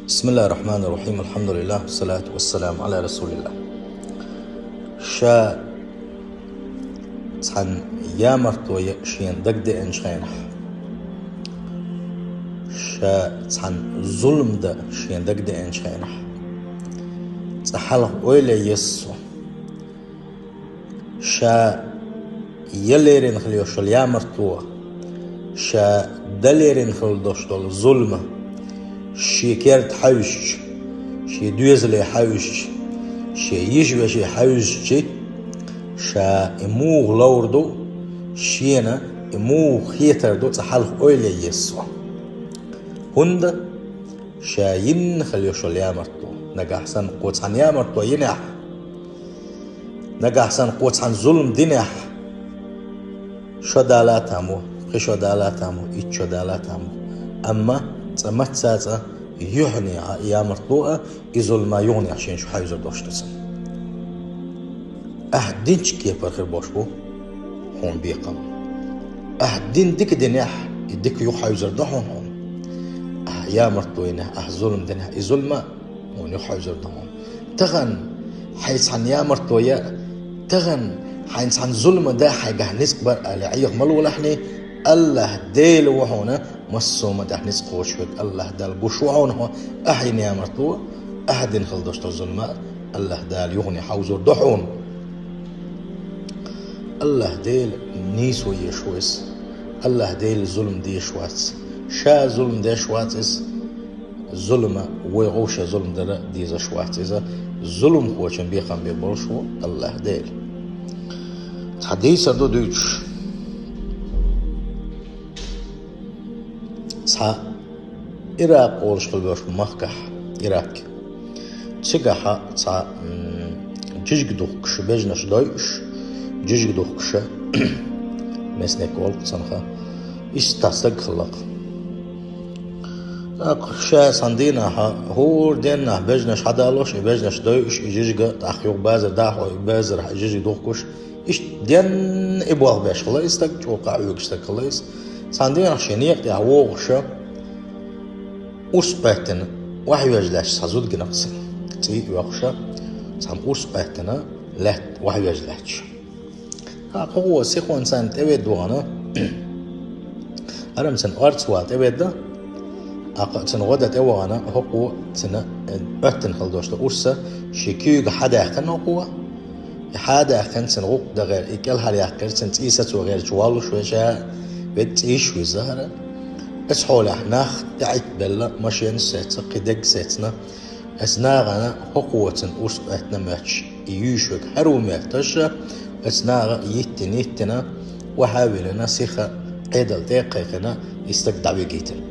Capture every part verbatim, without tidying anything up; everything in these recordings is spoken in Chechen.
بسم الله الرحمن الرحيم. الحمد لله والصلاة والسلام على رسول الله. Ша цхьан ямартло я шена дагадеанчу хенахь, ша цхьан зулам дан шена дагадеанчу хенахь, цкъа хьалха ойла е еза со. Ша ян лерина хила йолу ямартло, ша дан лерина хила долуш долу зулам, шен керта хьаьвзича, шен доьзале хьаьвзича, шен йижа-веше хьаьвзича, ша и муха ловр ду, шена и муха хетар ду, цкъа хьалха ойла е еза со. ХӀунда ша йина хила йолу ямартло, нагахь санна кхо цхьана ямартло йинехь, нагахь санна кхо цхьана зулам динехь, шо дала а там ву, пхи шо дала а там ву, итт шо дала а там ву. Амма цкъа мацца а цкъа юьхьанехьа ямартло а, и зулам а юханехьа шена чу хьаьвзар долуш ду цунна. Ахь динчу кепара хир болуш бу хьуна бекхам. Ахь дин дика динехь, и дика юха хьаьвзар ду хьуна хьуна. Ахь ямартло йинехь, ахь зулам динехь, и зулам а хьуна юха хьаьвзар ду хьуна. Тахана хьайн цхьана ямартло ян, тахана хьайн цхьана зулам дан хьайгахь ницкъ бар аьлла Ӏеха ма лолахьний, АллахӀ Дела ву хьуна массо а хӀуманна тӀехь ницкъ кхочуш верг, АллахӀ Дала гуш ву хьуна хьо, ахь йина ямартло, ахь дина хила долуш долу зулам а АллахӀ Дала юхане хьовзур ду хьуна. АллахӀ Дела нийсо езаш ву иза. АллахӀ Дела зулам дезаш вац. Ша зулам деш вац иза. Зулам а вай гӀовша зулам дар а дезаш вац иза. Зуламхочун бекхам беш болуш ву АллахӀ Дела. Цхьа дийцар ду дуьйцуш. Цхьа Иракъ олуш хила болуш бу махкахь, Ирак. Цигахь цхьа, м, жижиг духкуш, бежнаш дойуш, жижиг духкуш, местный олу цунах, иштта стаг хилла-кх. ТӀаккха ша цхьана дийнахь, хӀора деннахь бежнаш хьадалош, и бежнаш дойуш, и жижиг тӀаккха юха базар дӀахьо, и базарахь и жижиг духкуш, иштта денна и болх беш хилла и стаг, чӀогӀа къахьоьгуш стаг хилла иза. Цхьана дийнахь шен некъа тӀехь вогӀуш, урс Ӏоьттина, охьавежа лаьтташ цхьа зуда гина-кх цунна. ЦӀий а йоккхуш, цхьана урс Ӏоьттина, лаьтта охьавежа лаьтташ. ТӀаккха хӀокхо сихонца цунна тӀеведда вахана, хӀара-м цунна орца вала тӀеведда, тӀаккха цунна гӀо дан тӀевахана, хӀокхо цунна, э, Ӏоьттина хила долуш долу урс шен куьйга хьадаьккхина хӀокхо, и хьадаьккхина цунна гӀуллакх дан гӀерта, и кӀелхьаръяьккхира, цунна цӀий сацо гӀерташ воллуш веша, ведда цӀийш ву иза хӀара. Оцу хьолехь нах тӀаьхьа белла, машенаш сецна, кхин дерг сецна. Оцу нахана хӀокхо цунна урс Ӏоьттина моьттуш, и юьйш верг хӀара ву моьттуш, оцу наха йиттина, йиттина, охьа а виллина, сиха Ӏедал тӀе а кхайкхина, и стаг дӀавигийтина.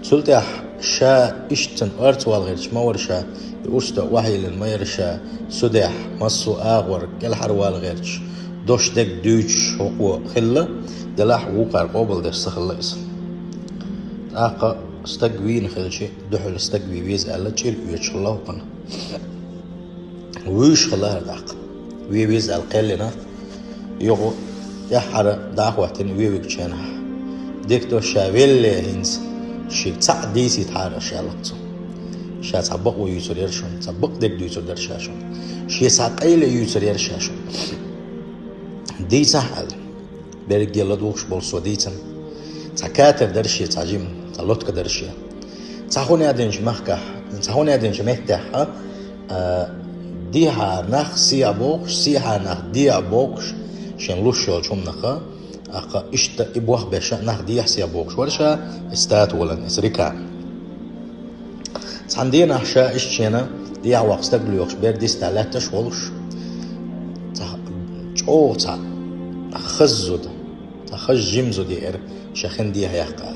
Цул тӀаьхьа ша иштта цунна орца вала гӀерташ ма вара ша, и урс дан охьайиллина ма яра ша, судехь, массо а агӀор кӀелхьарвала гӀерташ, дош дерг дуьйцуш хӀокхо хилла, делахь вукхара къобалдеш ца хилла иза. ТӀаккха стаг вийна хилча, дуьхьал стаг вен веза аьлла, чӀир оьцуш хилла хӀокхунна. Вуьйш хилла хӀара тӀаккха. Вен веза аьлла кхел йина, юха тӀаьххьара дӀахӀоттийна вен вигчу хенахь. Дика до, ша велле хӀинца, шега цхьаъ дийцийтахьара аш аьлла-кх цо. Ша цхьа бакъо юьйцур яра шуна, цхьа бакъдерг дуьйцур дара ша шуна. Шен цхьа къайле юьйцур яра ша шуна. Дийцахьа аьлла. Берриге ладугӀуш болу со дийцина. Цхьа катер дара шен, цхьа жима, цхьа лодка дара шен. Цхьа хӀун яздинчу махкахь, цхьа хӀун яздинчу меттехь, а, дехьара нах сехьа бохуш, сехьара нах дехьа бохуш, шен луш йолчу хӀуманах, тӀаккха иштта и болх беш нах дехьа сехьа бохуш вара ша, и статуолан, и рика. Цхьана дийнахь ша иштта шена дехьа воккха стаг лоьхуш бер дистехь лаьтташ волуш, цхьа чӀогӀа цхьа хаза зуда, цхьа хаза жима зуда еара, ша хин дехьа яккха.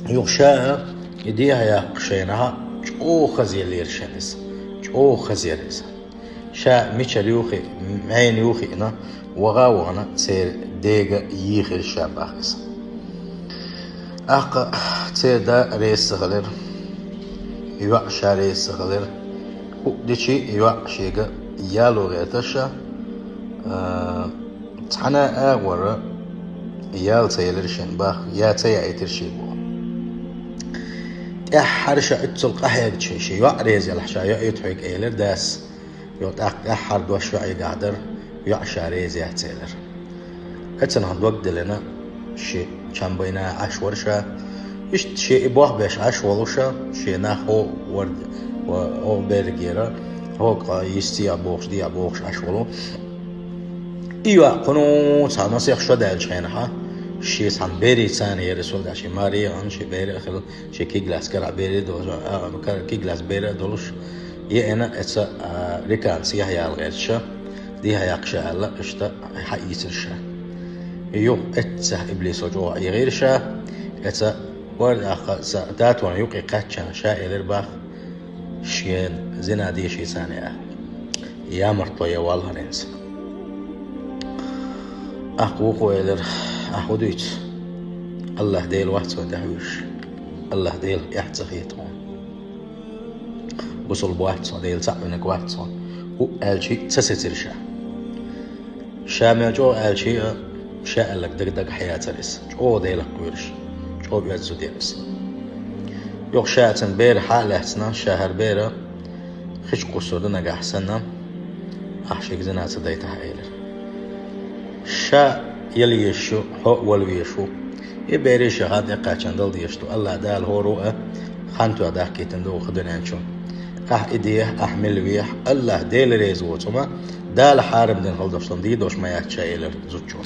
Юха ша и дехьа яккха шайнахьа чӀогӀа хаза еллера шена иза, чӀогӀа хаза яра иза. Ша мичара юхи, мӀенна юхиъна, ваха а вахана, церан дега йийхира ша бах иза. ТӀаккха церан да реза ца хилира, йоӀ ша реза ца хилира. ХӀуъа дичи йоӀ шега яло гӀерташ ша, а, цхьана а агӀора ял ца елира шен бах, я ца яийтира шега боху. ТӀаьххьара ша иццул къахьегча, шен йоӀ реза ялахь, ша йоӀ ю тхьоьга, элира дас. Йо, тӀаккха тӀаьххьара дош йоӀийгахь дара, йоӀ ша реза яц, элира. Эццахь дог диллина, шен чам байна Ӏаш вара ша. Иштта шен и болх беш Ӏаш волуш, шен нах хӀокху вар-, ва-, хӀокху берригера, хӀокху йистехь бохуш, дехьа бохуш Ӏаш волу. И йоӀ кхуьнан цхьа масех шо даьллачу хенахь, шен цхьана берийн царна ерриг сул дӀа, шен маре а хилла, шен бере а хилла, шен киг лаьцна карахь бере а долуш, а, кар-, киг лаьцна бере а долуш, еана эца, а, риканца яхь яла гӀерташ, дехьа яккха ша аьлла, иштта хьаийцира ша. Юха эццахь иблисо чӀогӀа Ӏехийра ша, эца, вара тӀаккха ца, татона юкъе кхаьчча, ша элира бах, шен зина деши царна а. Ямартло ян валлахь хӀинца. Ахь вукхо элира, ахь хӀун дуьйцу? АллахӀ-Дела вац хьуна тӀаьхьа вуьйш. АллахӀ-Дела эхь ца хета хьуна. Бусалба вац хьо, Дела цхьаъ винарг вац хьо. ХӀуъа аьлча а ца сецира ша. Ша мел чӀогӀа аьлча а, ша аьлларг дага-дага хьаяцара иза. ЧӀогӀа Делах кхоьруш, чӀогӀа оьзда зуда яра иза. Юха ша цуьнан бер хьа а лаьцна, ша хӀара бер хи чу кхуссур ду нагахь санна, ахь шега зина ца дайтахь, элира. Ша яла езаш ю, хьо а вала везаш ву. И бере ша хьа тӀекхаьчна дала дезаш ду. АллахӀ-Дала хӀора ву а, хан тоьхна дахкийтина ду ву кху дуьнен чу. Ахь и дехьа, ахь мила вехьа, АллахӀ-Дела реза воцу хӀума, Дала хьарам дина хила долуш долу дийр долуш ма яц ша, элира зудчо.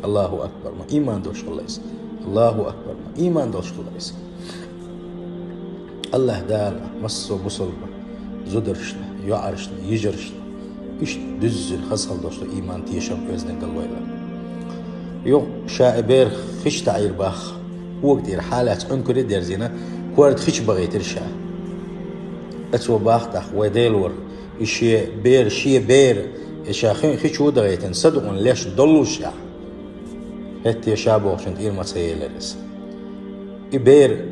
АллахӀу акбар, ма ийман долуш хилла иза. АллахӀу акбар, ма ийман долуш хилла иза. АллахӀ-Дала массо а бусалба зударшна, йоӀаршна, йижаршна иштта дуьззина хаза хила долуш долу ийман, тешам, оьздангалла лойла. Юха ша и бер хи чу таӀийра бах, кога тӀера хьа а лаьцна, Ӏункуре а дерзийна, корта хи чу бахийтира ша. Эцо бах тӀаккха, вай Дела вара, и шен бер, шен бер, и ша хи, хи чу а дахийтина, садукъана леш доллушехь, хӀетте ша бохучун тӀера ма ца елира иза. И бер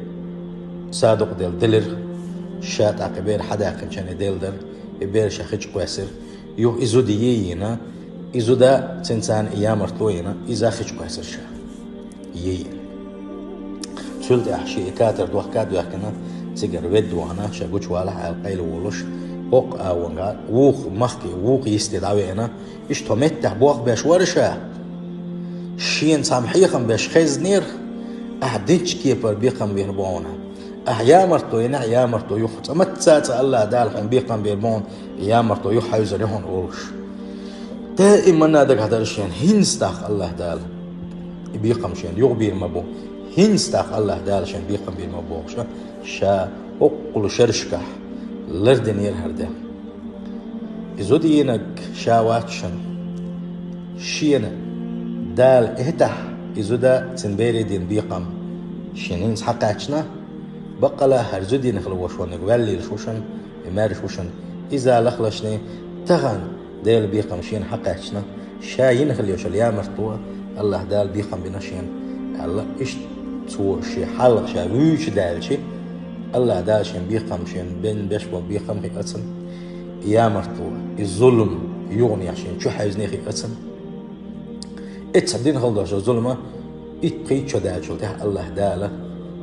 садукъа делла делира, ша тӀаккха и бер хьадаьккхинчарна и делла дара, и бер ша хи чу кхоьссира. Юха и зуда йийна, и зуда цуьнан царна и ямартло йина, иза хи чу кхоьссира ша. Йийна. Цул тӀаьхьа шен и катар дохка а доьхкина, цигара ведда вахана, ша гучувалахь аьлла къайлаволуш, хӀокху агӀонга вукху махке, вукху йисте дӀавеана, иштта хӀокху меттехь болх беш вара ша. Шена цхьамма хьехам беш хезнера, ахь динчу кепара бекхам бийр бу хьуна. Ахь ямартло йинехь, ямартло юха. Цкъа мацца а цкъа АллахӀ-Дала хьуна бекхам бийр бу хьуна, ямартло юха хьаьвзар ю хьуна олуш. Даиманна дагахь дара шена, хӀинца тӀаккха АллахӀ-Дала и бекхам шена юха бийр ма бу. ХӀинца тӀаккха АллахӀ-Дала шена бекхам бийр ма бу бохуш, ша хӀоккхул шерашкахь лардинера хӀара де. И зуда йинарг ша вац шуна. Шена Дала эхьтахь, и зуда цуьнан бере дина бекхам шена хӀинца хьакхаьчна, баккъала хӀара зуда йина хила волуш верг ваьллийлаш ву шуна, и маьрша ву шуна. Иза лахлашний тахана Делан бекхам шена хьакхаьчна, ша йина хила йолуш йолу ямартло АллахӀ-Дала бекхам бина шена, аьлла, иштта цо шен хьал ша вуьйцуш даьлча, АллахӀ-Дала шен бекхам, шен бен беш болу бекхам хиъна цунна, и ямартло, и зулам юханехьа шен чу хьаьвзина хиъна цунна. Эццахь дина хила долуш зулам итт-пхийтта шо даьллачул тӀаьхьа АллахӀ-Дала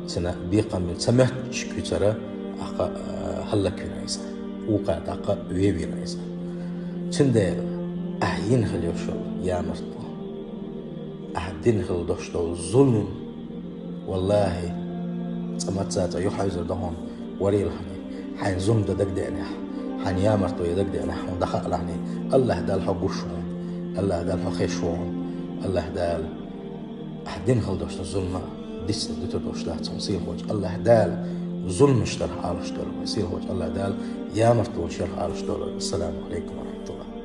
цуьнан бекхам бина ца моьттучу куьцара, ахь, а, хӀаллаквина иза. Вукхара тӀаккха вевина иза. Цундела ахь йина хила йолуш йолу ямартло, ахь дина хила долуш долу зулам, валлахӀи, цкъа мацца а цкъа юха хьаьвзар ду хьуна, варийлахьний, хьайна зулам дан дагадеанехь, хьайна ямартло ян дагадеанехь, хьуна дӀахаалахьний, АллахӀ-Дала хьо гуш ву хьуна, АллахӀ-Дала хьо хезаш ву хьуна, АллахӀ-Дала ахь дина хила долуш долу зулам дицдан дуьтур долуш дац хьуна, сийлахьчу АллахӀ-Дала зуламаш дарх Ӏалашдойла вай, сийлахьчу АллахӀ-Дала ямартлонаш ярх Ӏалашдойла вай. Ассаламу Ӏалайкум ва рахьматуллахӀ.